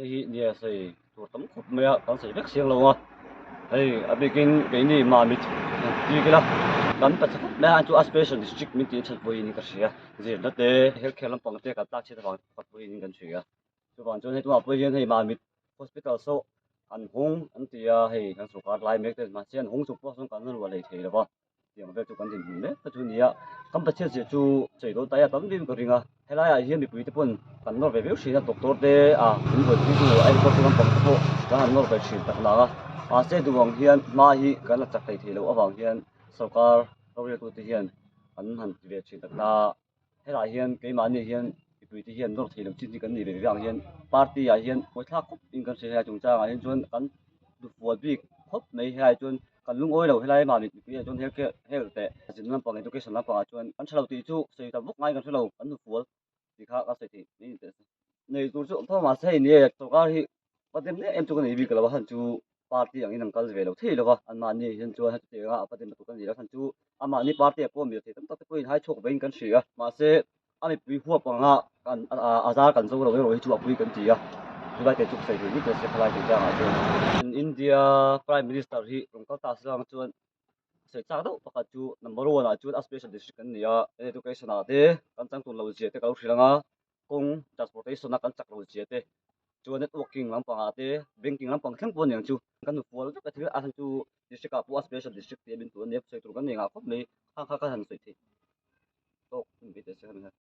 Hei hi nia sawi tur tam khawp mai a kan sawi vek siang lo a hei a bikin keini mamit bik ila kan pacha khawp mai a chu a special district min tih chhan pawhin ka hria zirna te health care lampang te kan tlak chhiat avang pakhat pawhin kan hria chuvang chuan hei tunah pawh hian hei mamit hospital saw an hawng an ti a hei kan sorkar lai mek te mahse an hawng chung pawh sawn kan la luah leh thei lo va. Tiang vel chu kan dinhmun mek te chu a ni a, kan Pathian zir chu chei dawn ta e a tam viau in ka ring a, helaiah hian mipui te pawn kan nawr ve viau thin a, doctor te a min buaipui tu a enkawl tu lampang te pawh kan han nawr ve thin tak nak a, mahse duh ang hian hma hi kan la chak thei thei loh avang hian sorkar roreltu te hian an han ti ve thin tak na a, helaiah hian keimahni hian mipui te hian nawr thei loh chin hi kan ni ve ve ang hian party ah hian buaithlak khawp in kan hria helai chungchangah hian chuan kan duhfual bik khawp mai helai chuan kan lungawi lo helai mahni mipui ah chuan health care health leh zin lampang education lampangah chuan kan tha lo tih chu sawi ta vak ngai kan hre lo kan duhfual tih kha ka sawi theih mai ni teh se. Nei tur chu awm tho mahse hei ni e sorkar hi patem em em chu ka nei bik lo a han chu party angin an kal ve lo thei lo va anmahni hian chuan heti anga a patem lutuk a ni lo han chu amahni party ah pawh mi thei tam tak te pawhin hai chhuak vein kan hria mahse a mipui huap anga kan a zar kan zo lo erawh hi chu a pui kan ti a chulai te chu ka sawi thei ni teh se khalai tih changah chuan India prime minister hi rawn kal ta se ang chuan sawi chak deuh pakhat chu number one ah chuan a special district kan ni a education ah te kan changtun lo zia te ka lo hrilh ang a kawng transportation a kan chak lo zia te chuan networking lampangah te banking lampang thleng pawh a niang chu kan hnufual vek a thil a chu district ah pawh a special district tih a min tur a nia sawi tur kan nei ngah khawp mai khang kha ka han sawi theih tawk.